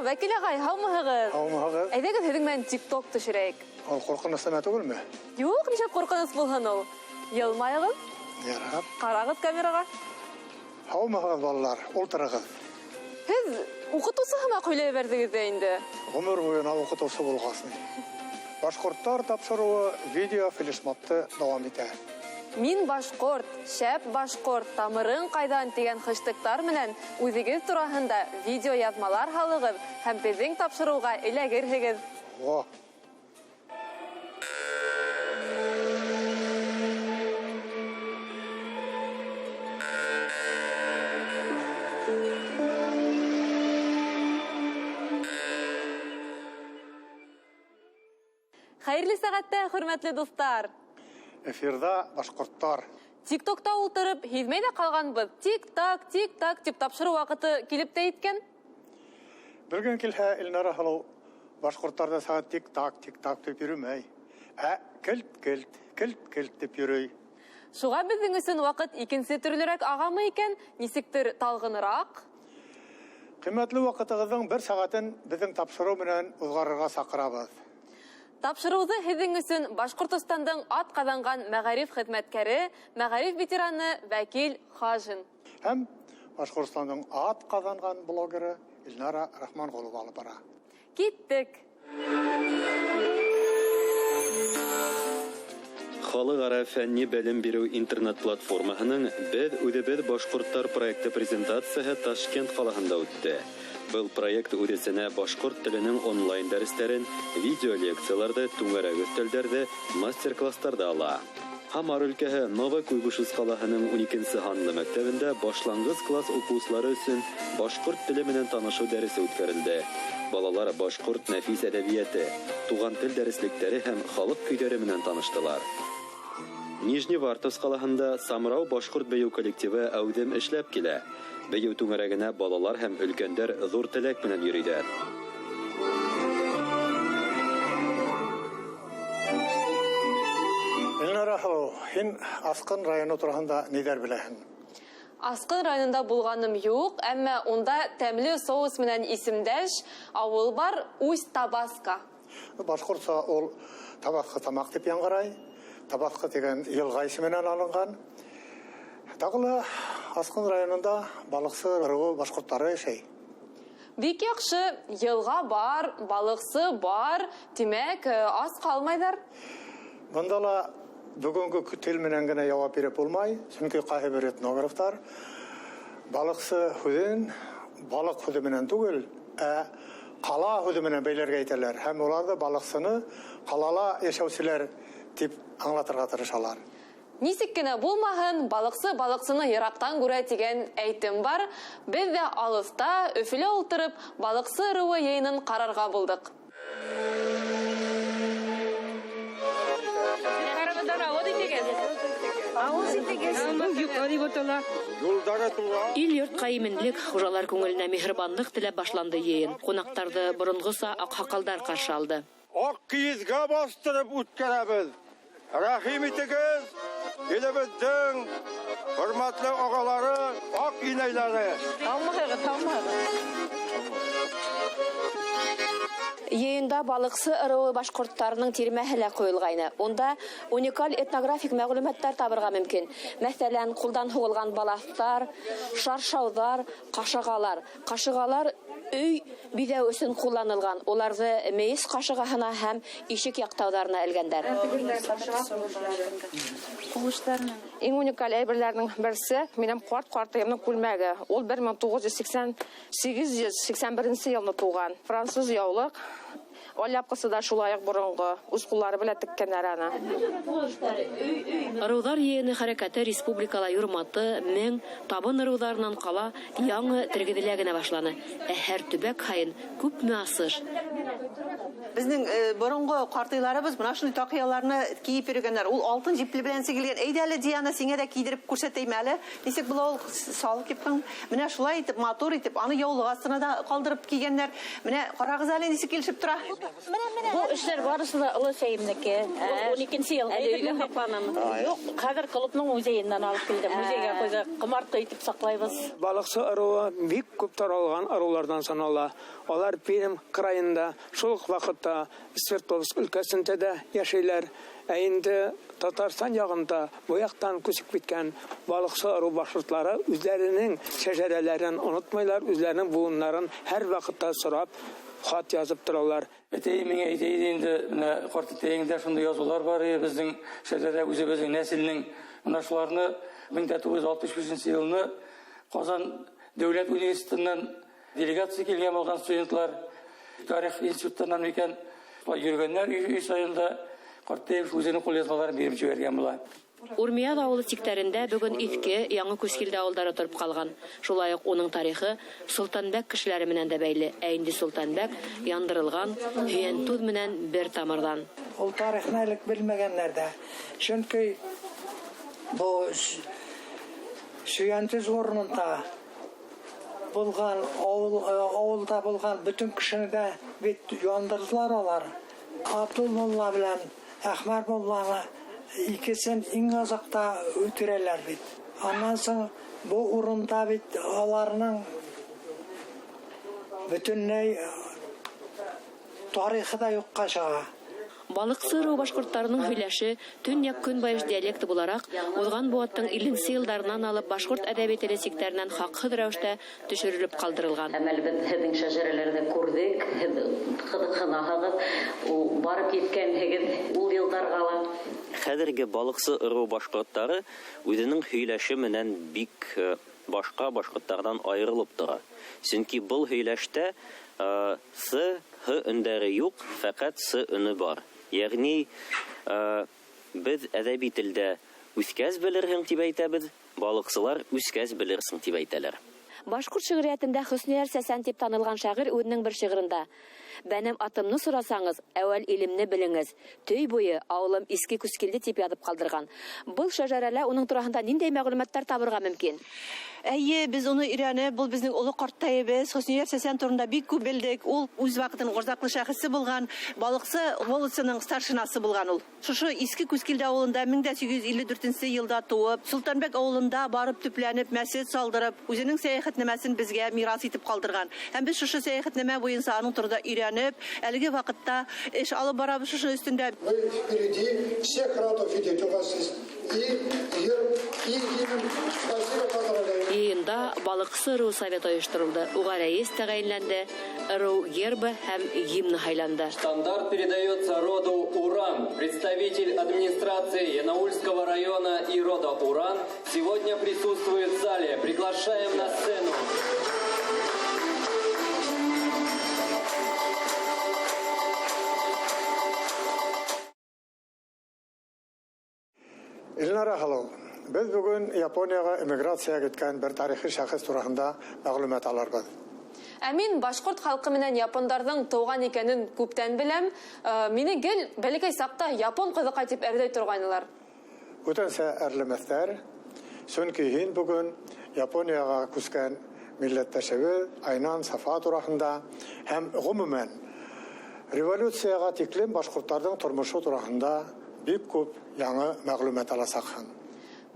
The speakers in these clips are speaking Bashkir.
Вәкил ағай, һаумыһығыҙ? Һаумыһығыҙ. Әйҙәгеҙ, һеҙҙең менән ТикТок төшөрәйек. Ул ҡурҡыныс нәмә түгелме? Юҡ, нишләп ҡурҡыныс булһын ул? Йылмайығыҙ. Ярар. Ҡарағыҙ камераға. Һаумыһығыҙ, балалар, ултырығыҙ. Һеҙ уҡытыусы һымаҡ һөйләй бәрҙегеҙ ҙә инде. Ғүмер буйына уҡытыусы булғас ни. Башҡорттар тапшырыуы видео флешмобты дауам итә. Мин башҡорт, шәп башҡорт, тамырың ҡайҙан тигән хэштегтар менән үҙегеҙ тураһында видеояҙмалар һалығыҙ һәм беҙҙең тапшырыуға эләгерһегеҙ. Во! Хәйерле сәғәттә, хөрмәтле дуҫтар! Эфирҙа башҡорттар. ТикТокта ултырып, һиҙмәй ҙә ҡалғанбыҙ. Тик-так, тик-так тип тапшырыу ваҡыты килеп тә еткән. Белгең килһә, Эльнара һылыу, башҡорттарҙа сәғәт тик-так, тик-так тип йөрөмәй. Ә келт-келт, келт-келт тип йөрөй. Шуға беҙҙең өсөн ваҡыт икенсе төрлөрәк ағамы икән, нисектер талғыныраҡ. Ҡиммәтле ваҡытығыҙҙың бер сәғәтен беҙҙең тапшырыу менән уҙғарырға саҡырабыҙ. Тапшырыуҙы һеҙҙең өсөн Башҡортостандың атҡаҙанған мәғариф хеҙмәткәре, мәғариф ветераны Вәкил Хажин. Һәм Башҡортостандың атҡаҙанған блогеры Эльнара Рахманғолова алып бара. Киттек! Халыҡ-ара фәнни белем биреү интернет-платформаһының «Беҙ үҙебеҙ башҡорттар» проекты презентацияһы Ташкент ҡалаһында үтте. Был проект үҙ эсенә башҡорт теленең онлайн дәрестәрен, видеолекцияларҙы, түңәрәк өҫтәлдәрҙе, мастер-класстарҙы ала. Һамар өлкәһе Новокуйбышевск ҡалаһының 12-нсе һанлы мәктәбендә башланғыс класс уҡыусылары өсөн башҡорт теле менән танышыу дәресе үткәрелде. Балалар башҡорт нәфис әҙәбиәте, туған тел дәреслектәре һәм халыҡ көйҙәре менән таныштылар. Нижневартовск ҡалаһында Самрау башҡорт бейеү коллективы әүҙем эшләп килә. Бейеү түңәрәгенә балалар һәм өлкәндәр ҙур теләк менән йөрөйҙәр. Эльнара һылыу, һин Аҫҡын районы тураһында ниҙәр беләһең? Аҫҡын районында булғаным юҡ, әммә унда тәмле соус менән исемдәш ауыл бар, Усть-Табаска. Башҡортса ул Табаҫҡы тамаҡ тип яңғырай. Табаҫҡы тигән йылға исеменән алынған. Тағы ла Аҫҡын районында балыҡсы ырыуы башҡорттары йәшәй. Бик яҡшы, йылға бар, балыҡсы бар, тимәк, ас ҡалмайҙар. Бында ла бөгөнгө тел менән генә яуап биреп булмай, сөнки ҡайһы бер этнографтар балыҡсы һүҙен балыҡ һүҙе менән түгел, ә ҡала һүҙе менән бәйләргә итәләр һәм уларҙы балыҡсыны ҡалала йәшәүселәр тип аңлатырға тырышалар. Нисек кенә булмаһын, балыҡсы балыҡсыны йыраҡтан күрә тигән әйтем бар. Беҙ ҙә алыҫта, Өфөлә ултырып, балыҡсы ырыуы йыйынын ҡарарға булдыҡ. Ил-йортҡа именлек, хужалар күңеленә миһырбанлыҡ теләп башланды йыйын. Ҡунаҡтарҙы боронғоса аҡһаҡалдар ҡаршы алды. Аҡ кейеҙгә баҫтырып үткәрәбеҙ. Рәхим итегеҙ, илебеҙҙең хөрмәтле ағалары, аҡ инәйләре. Һаумыһығыҙ, һаумыһығыҙ. Йыйында балыҡсы ырыуы башҡорттарының тирмәһе лә ҡуйылғайны. Унда уникаль этнографик мәғлүмәттәр табырға мөмкин. Мәҫәлән, ҡулдан һуғылған балаҫтар, шаршауҙар, ҡашағалар. Ҡашығалар өй биҙәү өсөн ҡулланылған. Уларҙы мейес ҡашығаһына һәм ишек яҡтауҙарына элгәндәр. Иң уникаль әйберҙәрҙең береһе минең ҡарт ҡартайымдың күлмәге. Ул бер мең туғыҙ йөҙ һикһән һигеҙ йөҙ һикһән беренсе йылны тыуған. Француз яулыҡ, алъяпҡысы да шулай уҡ боронғо, үҙ ҡулдары белән теккәндәр аны. Ырыуҙар йыйыны хәрәкәте республикала Юрматы, Мең, Табын ырыуҙарынан ҡала яңы тергеҙелә генә башланы. Ә һәр төбәк һайын күпме асыш. Беҙҙең боронғо ҡартыйларыбыҙ бына шундай таҡыяларны кейеп йөрөгәндәр. Ул алтын епле белән сигелгән. Әйҙә әле, Диана, сиңә дә кейҙереп күрһәтәйем әле. Нисек була ул сал кипһең? Менә шулай итеп, матур итеп, аны яулыҡ аҫтына да ҡалдырып кейгәндәр. Менә ҡарағыҙ әле, нисек килешеп тора. Бу эшләр барысы да олы сәйемнеке. 12 ел. Әле өйҙә һаҡланамы? Юҡ, хәҙер клубның музейыннан алып килдем. Музейға ҡуйҙыҡ, ҡомартҡы итеп саҡлайбыҙ. Балыҡсы ырыуы бик күп таралған ырыуларҙан санала. Алар Пермь крайында, шул уҡ ваҡытта Свердловск өлкәсендә дә йәшәйләр. Ә инде Татарстан яғында бу яҡтан күсеп киткән балыҡсы ырыу башҡортлары үҙҙәренең шәжәрәләрен онотмайлар, үҙҙәренең быуыннарын һәр ваҡытта сорап хат язып торалар. Әтәй миңә әйтә ине инде, менә ҡарт әтәйеңдә шундай языулар бар ине, беҙҙең шәжәрә үҙебеҙҙең нәҫелнең. Менә шуларны 1965 йылны Ҡазан дәүләт университетыннан делегация килгән булган студентлар, тарих институтыннан микән, йөргәннәр өй сайында ҡарт үҙенең ҡулъяҙмаларын биреп җибәргән була. Урмияҙ ауылы сиктәрендә бөгөн Иҫке, Яңы Күскилде ауылдары тороп ҡалған. Шулай уҡ уның тарихы Солтанбәк кешеләре менән дә бәйле. Ә инде Солтанбәк яндырылған Һөйәнтүҙ менән бер тамырҙан. Ул тарихны элек белмәгәннәр дә. Сөнки бу Сөйәнтүҙ урынында булған, ауылда булған бөтөн кешене дә бит яндырҙылар алар. Абдул мулла белән Әхмәр мулланы икесен иң аҙаҡта үтерәләр бит. Аннан соң бу урында бит аларның бөтөнләй тарихы да юҡҡа сыға. Балыҡсы ырыуы башҡорттарының һөйләше төньяҡ-көнбайыш диалекты булараҡ уҙған быуаттың 50 йылдарынан алып башҡорт әҙәби теле сиктәренән хаҡһыҙ рәүештә төшөрөлөп ҡалдырылған. Әмәл беҙ һеҙҙең шәжәрәләрҙе күрҙек, һеҙ ҡыҙыҡһынаһығыҙ, ул барып еткәнһегеҙ ул йылдарға ла. Хәҙерге балыҡсы ырыуы башҡорттары үҙенең һөйләше менән бик башҡа башҡорттарҙан айырылып тора. Сөнки был һөйләштә с, һ өндәре юҡ, фәҡәт с өнө бар. Йәғни беҙ әҙәби телдә үҫкәс белерһең тип әйтәбеҙ, балыҡсылар үҫкәс белерсең тип әйтәләр. Башҡорт шиғриәтендә Хөснийәр Сәсән тип танылған шағир үҙенең бер шиғырында: "Бәнем атымны сорасаңыз, әүәл илемне белеңез. Төй буйы ауылым Иҫке Күскилде" тип яҙып ҡалдырған. Был шәжәрәлә уның тураһында ниндәй мәғлүмәттәр табырға мөмкин? Әйе, беҙ уны өйрәнеп, был беҙҙең оло ҡарттайыбыҙ Хөснийәр Сәсән турында бик күп белдек. Ул үҙ ваҡытының орҙаҡлы шәхесе булған, балыҡсы волосының старшинасы булған ул. Шушы Иҫке Күскилде ауылында 1854 йылда тыуып, Солтанбәк ауылында барып төпләнеп, мәсет салдырып, үҙенең сәйәхәтнамәсен беҙгә мирас итеп ҡалдырған. Һәм беҙ шушы сәйәхәтнамә буйынса аның турында өйрәнеп, әлеге ваҡытта эш алып барабыҙ шушы өҫтөндә. Вы впереди всех рад увидеть у вас здесь и герб, и гимн. Спасибо, поздравляю. Йыйында балыҡсы ырыу советы ойошторолдо. Уға рәйес тәғәйенләнде, ырыу гербы һәм гимны һайланды. Стандарт передается роду Уран. Представитель администрации Янаульского района и рода Уран сегодня присутствует в зале. Приглашаем на сцену. Илнара Халал, беҙ бөгөн Японияға эмиграция киткән бер тарихи шәхес тураһында мәғлүмәт алырбыҙ. Ә мин башҡорт халҡы менән япондарҙың тыуған икәнен күптән беләм. Мине гел бәләкәй саҡта япон ҡыҙыҡай тип әрләй торғайнылар. Бүтәнсә әрләмәҫтәр, сөнки һин бөгөн Японияға күскән милләттәшебеҙ Айнан Сафа тураһында һәм ғөмүмән революцияға тиклем башҡорттарҙың тормошо тураһында бик күп яңы мәғлүмәт аласаҡһың.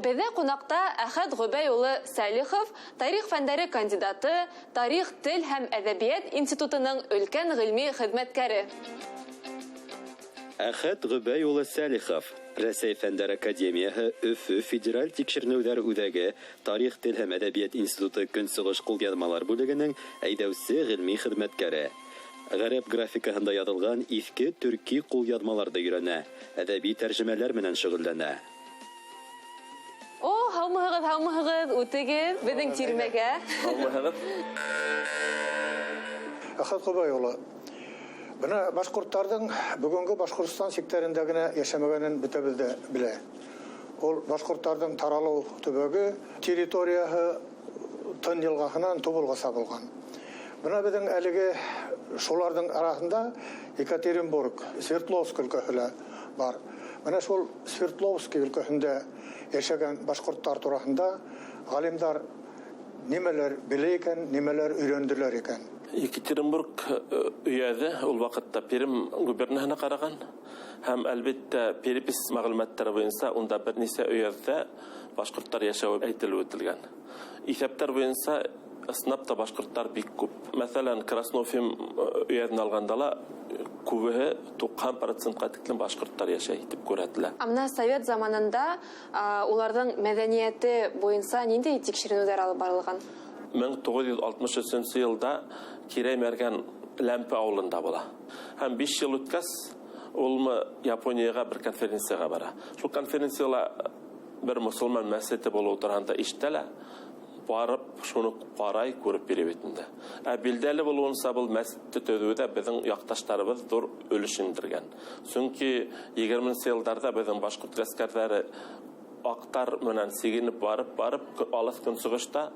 Беҙҙә ҡунаҡта Әхәт Ғөбәй улы Сәлихов, тарих фәндәре кандидаты, тарих, тел һәм әҙәбиәт институтының өлкән ғилми хеҙмәткәре. Әхәт Ғөбәй улы Сәлихов, Рәсәй Фәндәр Академияһы Өфө Федераль тикшеренеүҙәр үҙәге, тарих, тел һәм әҙәбиәт институты Көнсығыш ҡулъяҙмалар бүлегенең әйҙәүсе ғилми хеҙмәткәре. Ғәрәп графикаһында яҙылған иҫке төрки ҡулъяҙмаларҙы өйрәнә, әҙәби тәржемәләр менән шөғөлләнә. О, һаумыһығыҙ, һаумыһығыҙ, үтегеҙ беҙҙең тирмәгә. Һаумыһығыҙ. Әхәт Ғөбәй улы, бына башҡорттарҙың бөгөнгө Башҡортостан сиктәрендә генә йәшәмәгәнен бөтәбеҙ ҙә белә. Ул башҡорттарҙың таралыу төбәге территорияһы Тын йылғаһынан Тубылғаса булған. Бына беҙҙең әлеге шуларҙың араһында Екатеринбург, Свердловск өлкәһе лә бар. Бына шул Свердловск өлкәһендә йәшәгән башҡорттар тураһында ғалимдар нимәләр белә икән, нимәләр өйрәнделәр икән? Екатеринбург өйәҙе ул ваҡытта Пермь губернаһына ҡараған һәм, әлбиттә, перепись мәғлүмәттәре буйынса унда бер нисә өйәҙҙә башҡорттар йәшәүе әйтелеп үтелгән. Иҫәптәр буйынса ысынлап та башҡорттар бик күп. Мәҫәлән, Красноуфим өйәҙен алғанда ла күбеһе 90%-ҡа тиклем башҡорттар йәшәй тип күрһәтелә. Ә бына совет заманында уларҙың мәҙәниәте буйынса ниндәй тикшеренеүҙәр алып барылған? 1963 йылда Кирәй Мәргән Ләмпе ауылында була. Һәм 5 йыл үткәс, улмы Японияға бер конференцияға бара. Шул конференцияла бер мосолман мәсете булыуы тураһында ишетә лә, барып шуны ҡарай, күреп бирә бит инде. Ә билдәле булыуынса, был мәсетте төҙөүҙә беҙҙең яҡташтарыбыҙ ҙур өлөш индергән. Сөнки 20 йылдарҙа беҙҙең башҡорт ғәскәрҙәре аҡтар менән сигенеп барып, барып алыҫ көнсығышта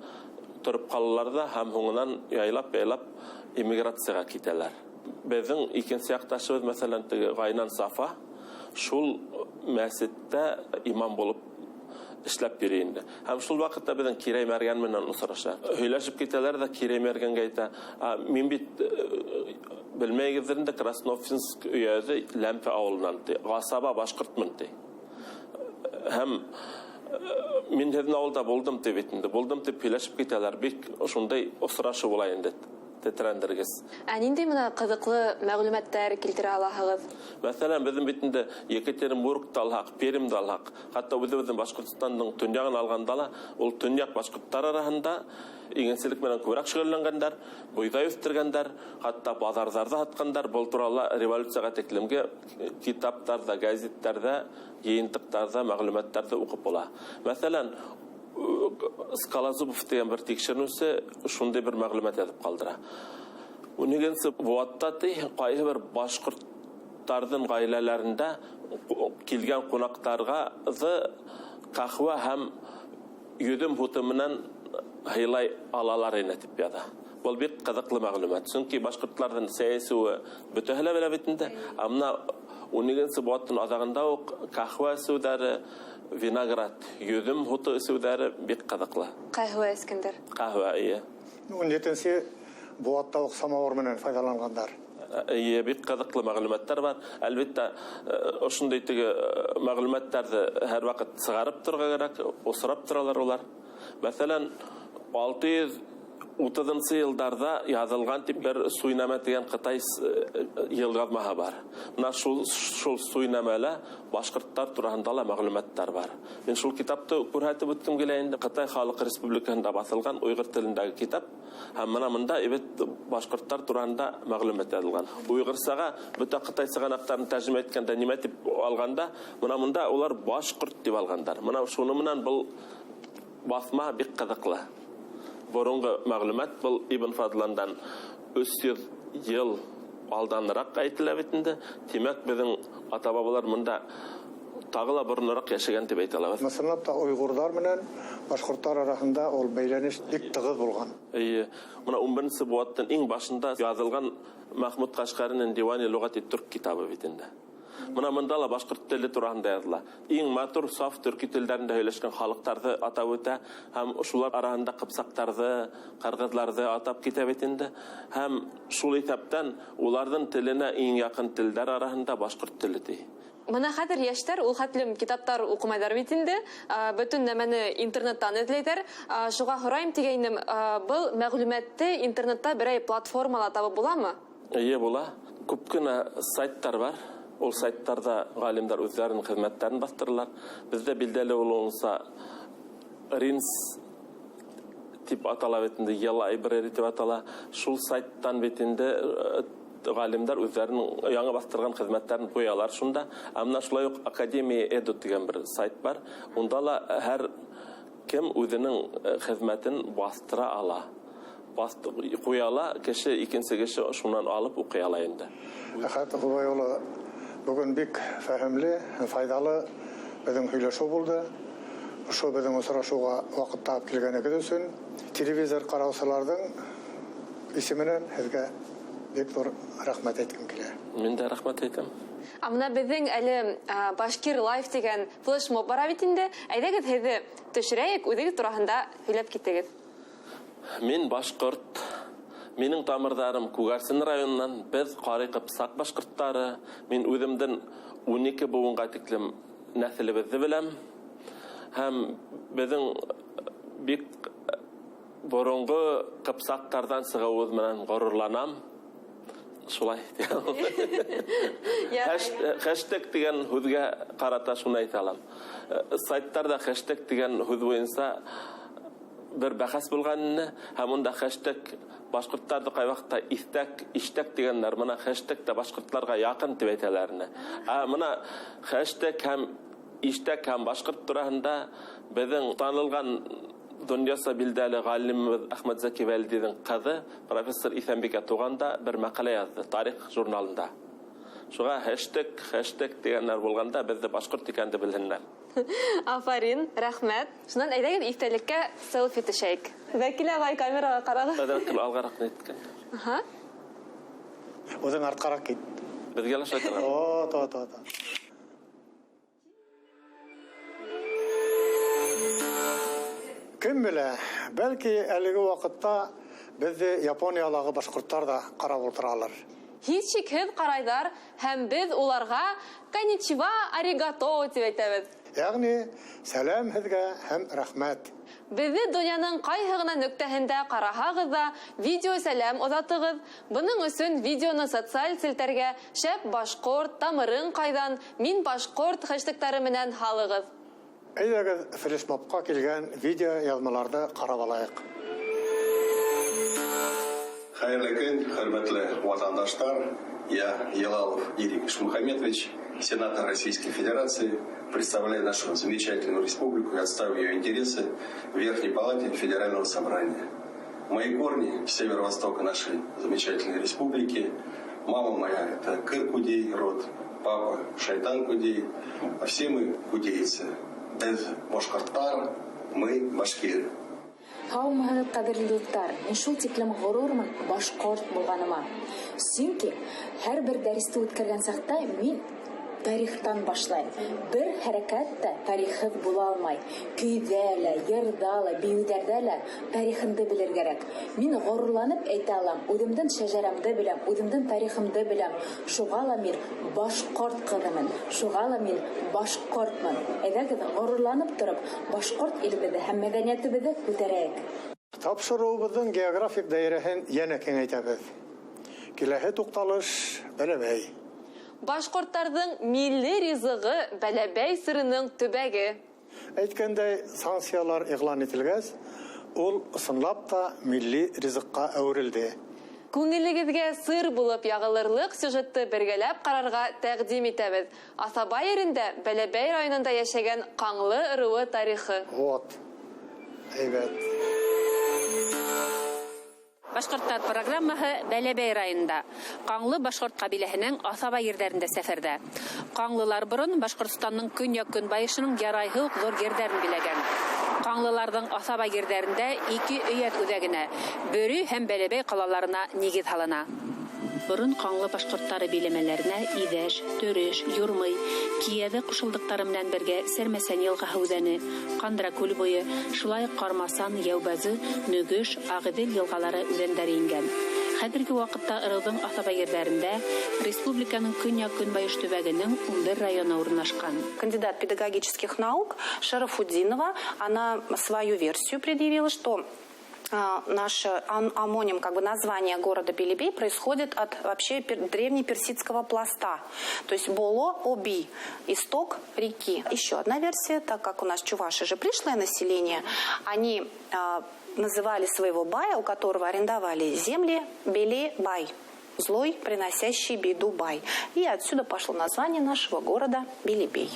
тороп ҡалалар ҙа һәм һуңынан яйлап-яйлап эмиграцияға китәләр. Беҙҙең икенсе яҡташыбыҙ, мәҫәлән, теге Ғайнан Сафа шул мәсеттә имам булып эшләп йөрөй инде. Һәм шул ваҡытта беҙҙең Кирәй Мәргән менән осраша. Һөйләшеп китәләр ҙә Кирәй Мәргәнгә әйтә: "Мин бит белмәйегеҙҙер инде, Красноуфимск өйәҙе Ләмпе ауылынан ти, Ғасаба башҡортмон ти. Һәм мин һеҙҙең ауылда булдым ти бит инде. Булдым тип һөйләшеп китәләр. Бик ошондай осрашыу була инде, тетрәндергес. Ә ниндәй бына ҡыҙыҡлы мәғлүмәттәр килтерә алаһығыҙ? Мәҫәлән, беҙҙең бит инде Екатеринбургты алһаҡ, Пермьде алһаҡ, хатта үҙебеҙҙең Башҡортостандың төньяғын алғанда ла, ул төньяҡ башҡорттар араһында игенселек менән күберәк шөғөлләнгәндәр, бойҙай үҫтергәндәр, хатта баҙарҙарҙа һатҡандар. Был турала революцияға тиклемге китаптарҙа, гәзиттәрҙә, йыйынтыҡтарҙа мәғлүмәттәрҙе уҡып була. Мәҫәлән, Скалозубов тигән бер тикшеренеүсе шундай бер мәғлүмәт яҙып ҡалдыра. Унигенсе быуатта ти ҡайһы бер башҡорттарҙың ғаиләләрендә килгән ҡунаҡтарға ҡәһвә һәм йөҙөм һуты менән һыйлай алалар ине тип яҙа. Был бик ҡыҙыҡлы мәғлүмәт. Сөнки башҡорттарҙың сәй эсеүе бөтәһе лә белә бит инде. Ә бына унигенсе быуаттың аҙағында уҡ ҡәһвә эсеүҙәре, виноград, йөҙөм һуты эсеүҙәре бик ҡыҙыҡлы. Ҡәһвә эскәндәр. Ҡәһвә, эйе. 17-нсе быуатта уҡ самауыр менән файҙаланғандар. Эйе, бик ҡыҙыҡлы мәғлүмәттәр бар. Әлбиттә, ошондай теге мәғлүмәттәрҙе һәр ваҡыт сығарып торорға кәрәк, осрап торалар улар. Мәҫәлән, 630 йылдарҙа яҙылған тип бер суйнамә тигән ҡытай йылғаҙмаһы бар. Бына шул суйнамәлә башҡорттар тураһында ла мәғлүмәттәр бар. Мин шул китапты күрһәтеп үткем килә инде. Ҡытай Халыҡ Республикаһында баҫылған уйғыр телендәге китап. Һәм бына бында эбет башҡорттар тураһында мәғлүмәт яҙылған. Уйғырсаға бөтә ҡытай сығанаҡтарын тәржемә иткәндә нимә тип алғанда, бына бында улар башҡорт тип алғандар. Бына шуны менән был баҫма бик ҡыҙыҡлы. Боронғо мәғлүмәт был Ибн Фадландан 300 йыл алданыраҡ әйтелә бит инде. Тимәк, беҙҙең ата-бабалар бында тағы ла боронораҡ йәшәгән тип әйтә алабыҙ. Ысынлап та уйғурҙар менән башҡорттар араһында ул бәйләнеш бик тығыҙ булған. Эйе, бына 11-нсе быуаттың иң башында яҙылған Мәхмүт Ҡашҡәринең Дивани лүғәти төрк китабы бит инде. Бына бында ла башҡорт теле тураһында яҙыла. Иң матур саф төрки телдәрендә һөйләшкән халыҡтарҙы атап үтә һәм шулар араһында ҡыпсаҡтарҙы, ҡырғыҙларҙы атап китә бит инде. Һәм шул иҫәптән уларҙың теленә иң яҡын телдәр араһында башҡорт теле ти. Бына хәҙер йәштәр ул хәтлем китаптар уҡымайҙар бит инде, бөтөн нәмәне интернеттан эҙләйҙәр. Шуға һорайым тигәйнем, был мәғлүмәтте интернетта берәй платформала табып буламы? Эйе, була. Күп кенә сайттар бар. Ул сайттарҙа ғалимдар үҙҙәренең хеҙмәттәрен баҫтыралар. Беҙҙә билдәле булыуынса Ринс тип атала бит инде, E-Library тип атала. Шул сайттан бит инде ғалимдар үҙҙәренең яңы баҫтырған хеҙмәттәрен ҡуялар шунда. Ә бына шулай уҡ Академия Edu тигән бер сайт бар. Унда ла һәр кем үҙенең хеҙмәтен баҫтыра ала. Ҡуя ала, кеше, икенсе кеше шунан алып уҡый ала инде. Әхәт Ғобай улы, бөгөн бик фәһемле һәм файҙалы беҙҙең һөйләшеү булды. Ошо беҙҙең осрашыуға ваҡыт табып килгәнегеҙ өсөн телевизор ҡараусыларҙың исеменән һеҙгә бик ҙур рәхмәт әйткем килә. Мин дә рәхмәт әйтәм. Ә бына беҙҙең әле Башкир Лайф тигән флешмоб бара бит инде. Әйҙәгеҙ һеҙҙе төшөрәйек, үҙегеҙ тураһында һөйләп китегеҙ. Мин башҡорт, Минең тамырҙарым Күгәрсен районынан, беҙ Ҡарый Ҡыпсаҡ башҡорттары. Мин үҙемдең 12 быуынға тиклем нәҫелебеҙҙе беләм. Һәм беҙҙең бик боронғо ҡыпсаҡтарҙан сығыуыбыҙ менән ғорурланам. Шулай. Хэштег тигән һүҙгә ҡарата шуны әйтә алам. Сайттарҙа хэштег тигән һүҙ буйынса бер бәхәс булған ине, һәм унда хэштег башҡорттарҙы ҡай ваҡытта иҫтәк, иштәк тигәннәр, бына хэштег тә башҡорттарға яҡын тип әйтәләр ине. Ә бына хэштег һәм иштәк һәм башҡорт тураһында беҙҙең танылған донъяса билдәле ғалимыбыҙ Әхмәтзәки Вәлидиҙең ҡыҙы профессор Иҫәнбикә Туған да бер мәҡәлә яҙҙы тарих журналында. Шуға хэштег, хэштег тигәннәр булғанда беҙҙе башҡорт икәнде белһеннәр. Афарин, рәхмәт. Шунан әйҙәгеҙ иҫтәлеккә селфи төшәйек. Вәкил ағай камераға ҡарағыҙ. Бәҙәр алғараҡ ниткән. Аһа. Үҙең артҡараҡ кит. Беҙгә лә шулай тора. О, то, то, то. Кем белә, бәлки әлеге ваҡытта беҙҙе Япониялағы башҡорттар ҙа ҡарап ултыралыр. Һис шикһеҙ ҡарайҙар, һәм беҙ уларға конничива аригато тип әйтәбеҙ. Ягъни сәләм һеҙгә һәм рәхмәт. Беҙҙе донъяның ҡайһы ғына нөктәһендә ҡараһағыҙ ҙа, видео сәләм оҙатығыҙ. Бының өсөн видеоны социаль селтәргә шәп башҡорт, тамырың ҡайҙан, мин башҡорт хэштегтары менән һалығыҙ. Әйҙәгеҙ, флешмобҡа килгән видео яҙмаларҙы ҡарап алайыҡ. Хәйерле көн, хөрмәтле ватандаштар. Я Ялалов Ирек Ишмухаметович, сенатор Российской Федерации, представляю нашу замечательную республику и отстаиваю ее интересы в Верхней Палате Федерального Собрания. Мои корни с северо-востока нашей замечательной республики. Мама моя – это Кыр-Кудей род, папа – Шайтан-Кудей, а все мы кудейцы. Беҙ башҡорттар, мы башкиры. Һаумыһығыҙ, ҡәҙерле дуҫтар! Мин шул тиклем ғорурмын башҡорт булғаныма. Сөнки һәр бер дәресте үткәргән саҡта мин тарихтан башлайым. Бер хәрәкәт тә тарихһыҙ була алмай. Көйҙә лә, йырҙа ла, бейеүҙәрҙә лә тарихыңды белер кәрәк. Мин ғорурланып әйтә алам, үҙемдең шәжәрәмде беләм, үҙемдең тарихымды беләм. Шуға ла мин башҡорт ҡыҙымын, шуға ла мин башҡортмон. Әйҙәгеҙ, ғорурланып тороп, башҡорт илебеҙҙе һәм мәҙәниәтебеҙҙе күтәрәйек. Тапшырыуыбыҙҙың географик даирәһен йәнә киңәйтәбеҙ. Киләһе туҡталыш Бәләбәй. Башҡорттарҙың милли ризығы Бәләбәй сырының төбәге. Әйткәндәй, санкциялар иғлан ителгәс, ул ысынлап та милли ризыҡҡа әүерелде. Күңелегеҙгә сыр булып яғылырлыҡ сюжетты бергәләп ҡарарға тәҡдим итәбеҙ. Аҫаба ерендә Бәләбәй районында йәшәгән Ҡаңлы ырыуы тарихы. Вот. Әйбәт. Башҡорттар программаһы Бәләбәй районында Ҡаңлы башҡорт ҡәбиләһенең Аҫаба ерҙәрендә сәфәрҙә. Ҡаңлылар борон Башҡортостандың көньяҡ-көнбайышының ярайһы уҡ ҙур ерҙәрен биләгән. Ҡаңлыларҙың Аҫаба ерҙәрендә ике өйәҙ үҙәгенә Бөрө һәм Бәләбәй ҡалаларына нигеҙ һалына. Борон Ҡаңлы башҡорттары биләмәләренә Иҙәш, Төрөш, Юрмый, Кийәҙе ҡушылдыҡтары менән бергә Сәрмәсән йылғаһы үҙәне, Ҡандракүл буйы, шулай уҡ Ҡармасан, Йәүбәзе, Нөгөш, Ағиҙел йылғалары үҙәндәре ингән. Хәҙерге ваҡытта ырыуҙың Аҫаба ерҙәрендә республиканың көньяҡ-көнбайыш төбәгенең 11 районы урынлашҡан. Кандидат педагогических наук Шарафутдинова, она свою версию предъявила, что наш амоним, название города Белебей происходит от вообще древнеперсидского пласта, то есть Боло-Оби, исток реки. Еще одна версия, так как у нас чуваши же пришлое население, они называли своего бая, у которого арендовали земли, Белебай, злой, приносящий беду бай. И отсюда пошло название нашего города Белебей.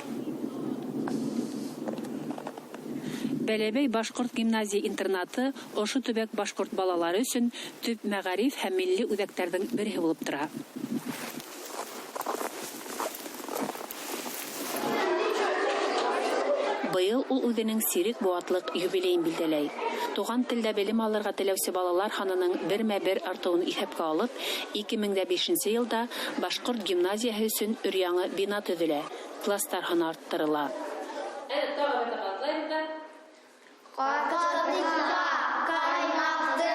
Бәләбәй башҡорт гимназия интернаты ошо төбәк башҡорт балалары өсөн төп мәғариф һәм милли үҙәктәрҙең береһе булып тора. Быйыл ул үҙенең сирек быуатлыҡ юбилейын билдәләй. Туған телдә белем алырға теләүсе балалар һанының бермә-бер артыуын иҫәпкә алып, 2005 йылда башҡорт гимназияһы өсөн өр-яңы бина төҙөлә, класстар һаны арттырыла. Ҡатыҡта, ҡаймаҡты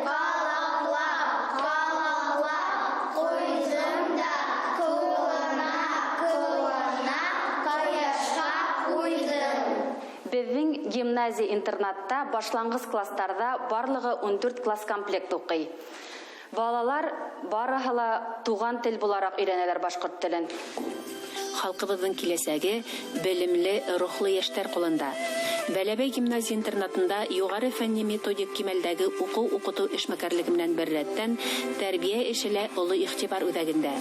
ҡалаҡлап, Гимназия-интернатта башланғыс класстарҙа барлығы 14 класс комплект уҡый. Балалар барыһы ла туған тел булараҡ өйрәнәләр башҡорт телен. Халҡыбыҙҙың киләсәге белемле, рухлы йәштәр ҡулында. Бәләбәй гимназия-интернатында юғары фәнни методик кимәлдәге уҡыу-уҡытыу эшмәкәрлеге менән бер рәттән тәрбиә эше лә оло иғтибар үҙәгендә.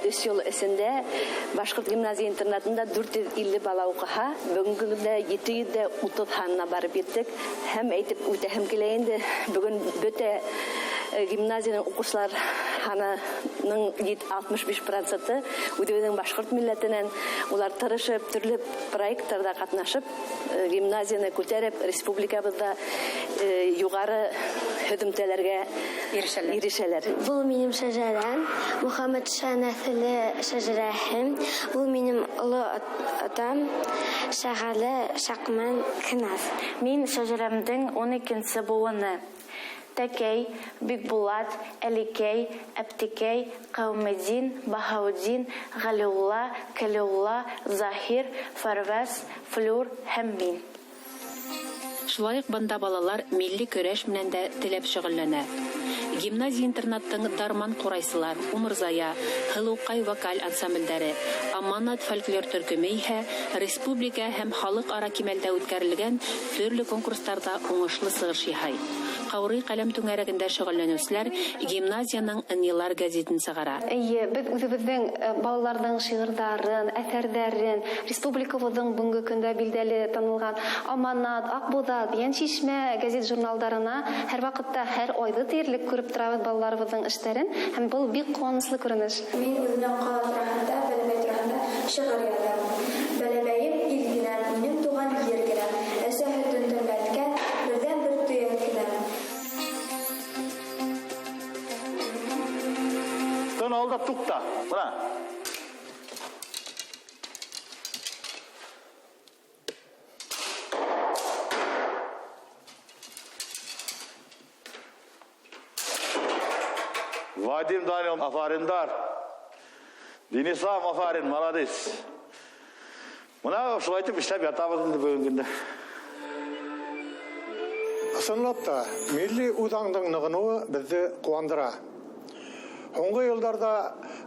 Өс йыл эсендә башҡорт гимназия-интернатында 450 бала уҡыһа, бөгөнгө көндә 730 һанына барып еттек. Һәм әйтеп үтәһем килә инде, бөгөн бөтә гимназияның уҡыусылар һанының 65% үҙебеҙҙең башҡорт милләтенән. Улар тырышып, төрлө проекттарҙа ҡатнашып, гимназияны күтәреп, республикабыҙҙа юғары һөҙөмтәләргә ирешәләр. Был минең шәжәрәм, Мөхәммәтша нәҫеле шәжәрәһе. Был минең оло атам Шәғәле Шаҡман Кеназ. Мин шәжәрәмдең 12-нсе быуыны. Тәкәй, Бикбулат, Әлекәй, Әптекәй, Ҡәүметдин, Баһаутдин, Ғәлиулла, Кәлиулла, Заһир, Фәрвәс, Флүр һәм мин. Шулай уҡ бында балалар милли көрәш менән дә теләп шөғөлләнә. Гимназия-интернаттың Дарман ҡурайсылар, Умырзая, Һылыуҡай вокаль ансамблдәре, Аманат фольклор төркөмө иһә республика һәм халыҡ-ара кимәлдә үткәрелгән төрлө конкурстарҙа уңышлы сығыш яһай. Ҡаурый ҡәләм түңәрәгендә шөғөлләнеүселәр гимназияның Ынйылар гәзитен сығара. Эйе, беҙ үҙебеҙҙең балаларҙың шиғырҙарын, әҫәрҙәрен, республикабыҙҙың бөгөнгө көндә билдәле танылған Аманат, Аҡбуҙат, Йәншишмә гәзит журналдарына һәр ваҡытта, һәр айҙы тиерлек күреп торабыҙ балаларыбыҙҙың эштәрен, һәм был бик ҡыуаныслы күренеш. Мин үҙемдең ҡала тураһында, Бәләбәй тураһында шиғыр яҙҙым. Бәләбәйем ил генә, минең тыуған ер генә, әсә һөтөн тәмләткән берҙән-бер төйәк кенә. Тын ал да туҡта. Бына. Вадим Данил, афариндар. Денислам, афарин, молодец. Мына шулай итеп эшләп ятабыҙ инде бөгөнгө көндә. Ысынлап та, милли үҙаңдың нығыныуы беҙҙе ҡыуандыра. Һуңғы йылдарҙа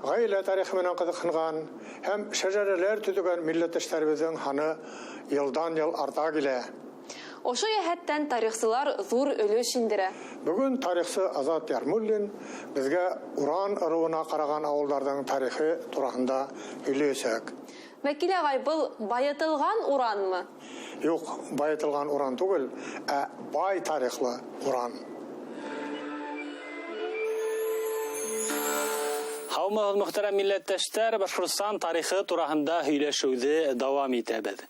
ғаилә тарихы менән ҡыҙыҡһынған һәм шәжәрәләр төҙөгән милләттәштәребеҙҙең һаны йылдан-йыл арта килә. Ошо йәһәттән тарихсылар ҙур өлөш индерә. Бөгөн тарихсы Азат Ярмуллин беҙгә Уран ырыуына ҡараған ауылдарҙың тарихы тураһында һөйләйәсәк. Вәкил ағай, был байытылған уранмы? Юҡ, байытылған уран түгел, ә бай тарихлы уран. Һаумыһығыҙ, мөхтәрәм милләттәштәр, Башҡортостан тарихы тураһында һөйләшеүҙе дауам итәбеҙ.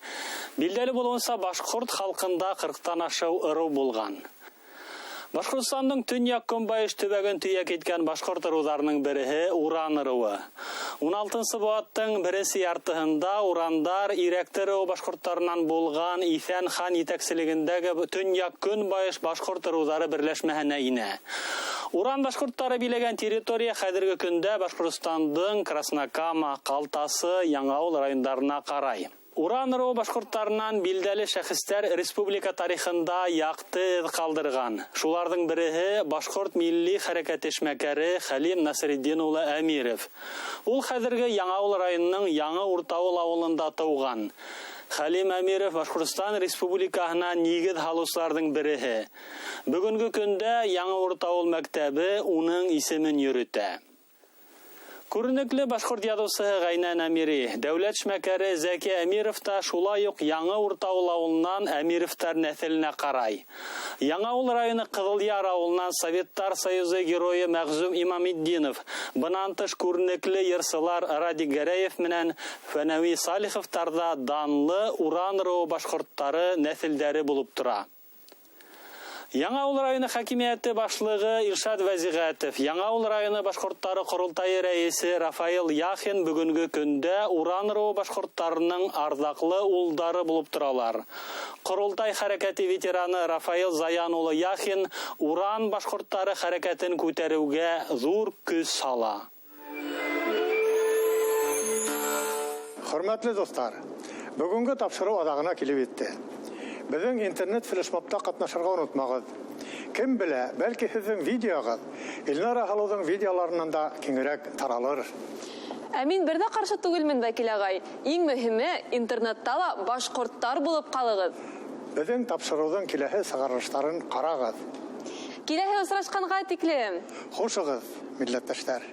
Билдәле булыуынса, башҡорт халҡында 40-тан ашыу ырыу булған. Башҡортостандың төньяҡ-көнбайыш төбәген төйәк иткән башҡорт ырыуҙарының береһе Уран ырыуы. 16-нсы быуаттың беренсе яртыһында урандар Ирәкте ырыуы башҡорттарынан булған Иҫән хан етәкселегендәге төньяҡ-көнбайыш башҡорт ырыуҙары берләшмәһенә инә. Уран башҡорттары биләгән территория хәҙерге көндә Башҡортостандың Краснокама, Ҡалтасы, Яңауыл райондарына ҡарай. Уран ырыуы башҡорттарынан билдәле шәхестәр республика тарихында яҡты эҙ ҡалдырған. Шуларҙың береһе башҡорт милли хәрәкәте эшмәкәре Хәлим Насретдин улы Әмиров. Ул хәҙерге Яңауыл районының Яңы Уртауыл ауылында тыуған. Хәлим Әмиров Башҡортостан Республикаһына нигеҙ һалыусыларҙың береһе. Бөгөнгө көндә Яңы Уртауыл мәктәбе уның исемен йөрөтә. Күренекле башҡорт яҙыусыһы Ғәйнән Әмири, дәүләт эшмәкәре Зәки Әмиров та шулай уҡ Яңы Уртауыл ауылынан Әмировтар нәҫеленә ҡарай. Яңауыл районы Ҡыҙылъяр ауылынан Советтар Союзы геройы Мәғзүм Имаметдинов, бынан тыш күренекле йырсылар Радик Гәрәев менән Фәнәүи Салиховтар ҙа данлы Уран ырыуы башҡорттары нәҫелдәре булып тора. Яңауыл районы хакимиәте башлығы Илшат Вәзиғәтов, Яңауыл районы башҡорттары ҡоролтайы рәйесе Рафаил Яхин бөгөнгө көндә Уран ырыуы башҡорттарының арҙаҡлы улдары булып торалар. Ҡоролтай хәрәкәте ветераны Рафаил Заян улы Яхин Уран башҡорттары хәрәкәтен күтәреүгә ҙур көс һала. Хөрмәтле дуҫтар, бөгөнгө тапшырыу аҙағына килеп етте. Беҙҙең интернет флешмобта ҡатнашырға онотмағыҙ. Кем белә, бәлки һеҙҙең видеоғыҙ Илнара Һылыуҙың видеоларынан да киңерәк таралыр. Ә мин бер ҙә ҡаршы түгелмен, Вәкил ағай. Иң мөһиме, интернетта ла башҡорттар булып ҡалығыҙ. Беҙҙең тапшырыуҙың киләһе сығарылыштарын ҡарағыҙ. Киләһе осрашҡанға тиклем. Хушығыҙ, милләттәштәр.